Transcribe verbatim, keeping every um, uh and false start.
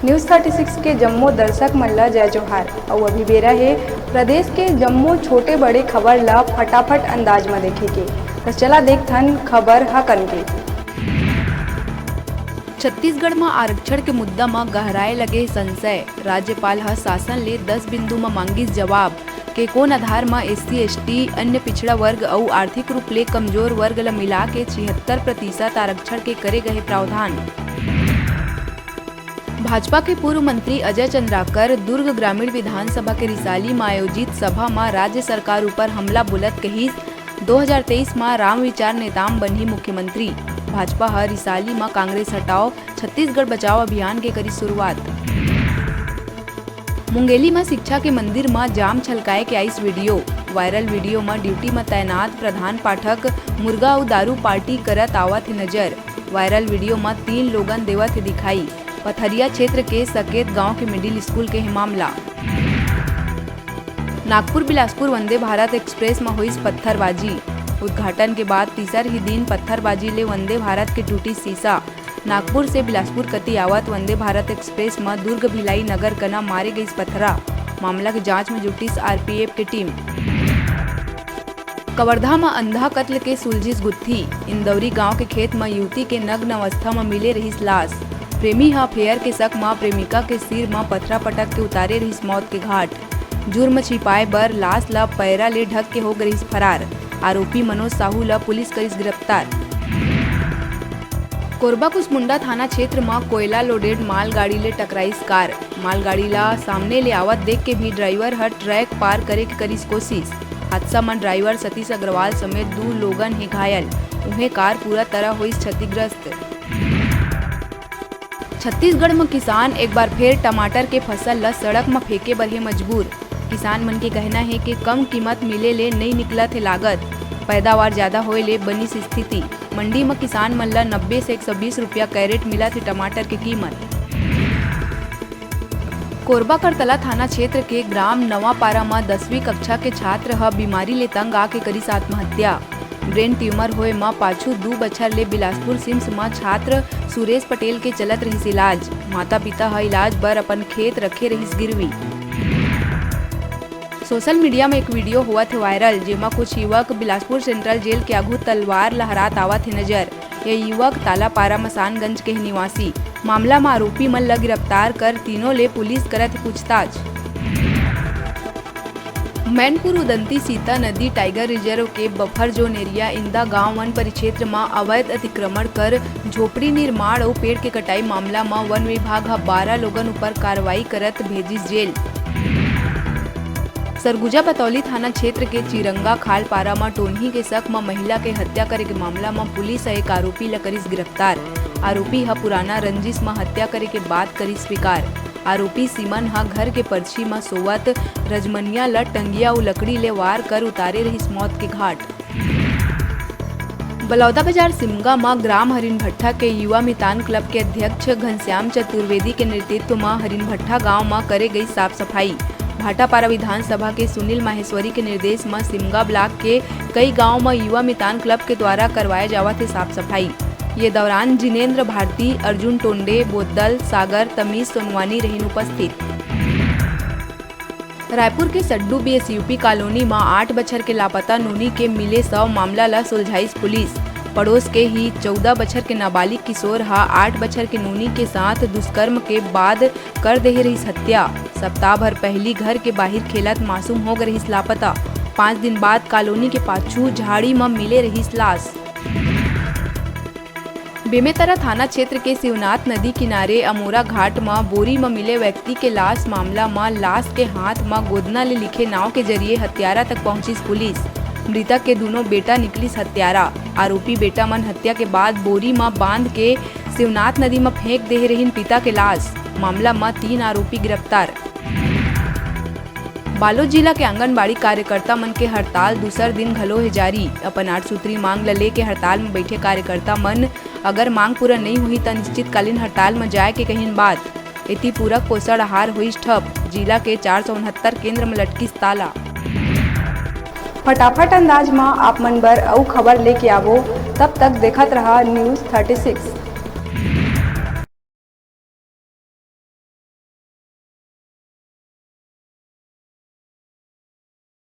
News thirty six के जम्मो दर्शक मन ला जय जोहार। अउ अभी बेरा हे प्रदेश के जम्मो छोटे बड़े खबर ला फटाफट अंदाज म देखे के। त चला देखथन खबर हकन के। छत्तीसगढ़ म आरक्षण के मुद्दा म गहराए लगे संशय। राज्यपाल ह शासन ले दस बिंदु म मांगिस जवाब। के कोन आधार म एससी, एसटी, अन्य पिछड़ा वर्ग अउ आर्थिक रूप ले कमजोर वर्ग ल मिला के छिहत्तर प्रतिशत आरक्षण के करे गए प्रावधान। भाजपा के पूर्व मंत्री अजय चंद्राकर दुर्ग ग्रामीण विधानसभा के रिसाली म आयोजित सभा म राज्य सरकार ऊपर हमला बोलत कहिस, दो हज़ार तेईस म राम विचार नेताम बनही मुख्यमंत्री। भाजपा ह रिसाली म कांग्रेस हटाओ, छत्तीसगढ़ बचाओ अभियान के करी शुरुआत। मुंगेली म शिक्षा के मंदिर म जाम छलकाए के आइस वीडियो। वायरल वीडियो म ड्यूटी म तैनात प्रधान पाठक मुर्गा अउ दारू पार्टी करत आवत हे नजर। वायरल वीडियो म तीन लोगन देवत हे दिखाई। पथरिया क्षेत्र के सकेत गांव के मिडिल स्कूल के हे मामला। नागपुर बिलासपुर वंदे भारत एक्सप्रेस म होइस पत्थरबाजी। उद्घाटन के बाद तीसर ही दिन पत्थरबाजी ले वंदे भारत के टूटिस शीशा। नागपुर से बिलासपुर कति आवत वंदे भारत एक्सप्रेस म दुर्ग भिलाई नगर कना मारे गइस पथरा। मामला के जांच म जुटिस आरपीएफ के टीम। कवर्धा म अंधा कत्ल के सुलझिस गुत्थी। इंदौरी गांव के खेत म युवती के नग्न अवस्था म मिले रहिस लाश। प्रेमी ह अफेयर के शक म प्रेमिका के सिर म पथरा पटक के उतारे रहिस मौत के घाट। जुर्म छिपाए बर लाश ल पैरा ले ढक के हो गे रहिस फरार। आरोपी मनोज साहू ल पुलिस करिस गिरफ्तार। कोरबा कुसमुंडा थाना क्षेत्र म कोयला लोडेड मालगाड़ी ले टकराइस कार। मालगाड़ी ल सामने ले आवत देख के भी ड्राइवर ह ट्रैक पार करे के करिस कोशिश। हादसा म ड्राइवर सतीश अग्रवाल समेत दू लोगन हे घायल। उहें कार पूरा तरह होइस क्षतिग्रस्त। छत्तीसगढ़ म किसान एक बार फेर टमाटर के फसल ल सड़क म फेंके बर हे मजबूर। किसान मन के कहना हे कि कम कीमत मिले ले नइ निकलत हे लागत, पैदावार ज्यादा होए ले बनिस स्थिति। मंडी म किसान मन ल नब्बे से एक सौ बीस रुपया कैरेट मिलत हे टमाटर के कीमत। कोरबा करतला थाना क्षेत्र के ग्राम नवापारा म दसवीं कक्षा के छात्र ह बीमारी ले तंग आके करिस आत्महत्या। ब्रेन ट्यूमर होए म पाछू दू बछर ले बिलासपुर सिम्स म छात्र सुरेश पटेल के चलत रहिस इलाज। माता-पिता ह इलाज बर अपन खेत रखे रहिस गिरवी। सोशल मीडिया म एक वीडियो होवत हे वायरल, जेमा कुछ युवक बिलासपुर सेंट्रल जेल के आघू तलवार लहरात आवत हे नजर। ये युवक तालापारा मसानगंज के हे निवासी। मामला म आरोपी मन ल गिरफ्तार कर तीनों ले पुलिस करत हे पूछताछ। मैनपुर उदंती सीता नदी टाइगर रिजर्व के बफर जोन एरिया इंदा गांव वन परिक्षेत्र म अवैध अतिक्रमण कर झोपड़ी निर्माण अउ पेड़ के कटाई मामला म वन विभाग ह बारह लोगन ऊपर कार्रवाई करत भेजिस जेल। सरगुजा बतौली थाना क्षेत्र के चिरंगा खालपारा म टोनही के शक म महिला के हत्या करे के मामला म पुलिस ह एक आरोपी ल करिस गिरफ्तार। आरोपी ह पुराना रंजिश म हत्या करे के बात करिस स्वीकार। आरोपी सीमन ह घर के परछी म सोवत रजमनिया ल टंगिया अउ लकड़ी ले वार कर उतारे रहिस मौत के घाट। बलौदाबाजार सिमगा म ग्राम हरिन भट्ठा के युवा मितान क्लब के अध्यक्ष घनश्याम चतुर्वेदी के नेतृत्व म हरिन भट्ठा गांव म करे गई साफ सफाई। भाटापारा विधानसभा के सुनील माहेश्वरी के निर्देश म सिमगा ब्लॉक के कई गांव म युवा मितान क्लब के द्वारा करवाए जावत हे साफ सफाई। ये दौरान जिनेंद्र भारती, अर्जुन टोंडे, बोद्दल, सागर, तमीज सोनवानी रहिन उपस्थित। रायपुर के सड्डू बीएसयूपी कॉलोनी म आठ बछर के लापता नोनी के मिले शव मामला ल सुलझाइस पुलिस। पड़ोस के ही चौदह बछर के नाबालिग किशोर ह आठ बछर के नोनी के साथ दुष्कर्म के बाद कर देहे रहिस हत्या। सप्ताह भर पहिली घर के बाहिर खेलत मासूम हो गे रहिस लापता। पाँच दिन बाद कॉलोनी के पाछू झाड़ी म मिले रहिस लाश। बेमेतरा थाना क्षेत्र के शिवनाथ नदी किनारे अमोरा घाट म बोरी म मिले व्यक्ति के लाश मामला म लाश के हाथ म गोदना ले लिखे नाव के जरिए हत्यारा तक पहुंचिस पुलिस। मृतक के दूनों बेटा निकलिस हत्यारा। आरोपी बेटा मन हत्या के बाद बोरी म बांध के शिवनाथ नदी म फेंक देहे रहिन पिता के लाश। मामला म तीन आरोपी गिरफ्तार। बालोद जिला के आंगनबाड़ी कार्यकर्ता मन के हड़ताल दूसर दिन घलो हे जारी। अपन आठ सूत्री मांग ल लेके हड़ताल म बइठे कार्यकर्ता मन अगर मांग पूरा नइ होही, त निश्चितकालीन हड़ताल म जाय के कहिन बात। एती पूरक पोषण आहार होइस ठप। जिला के चार सौ उनहत्तर केंद्र म लटकिस ताला। फटाफट अंदाज म आप मन बर अउ खबर लेके आबो, तब तक देखत रहा News thirty six।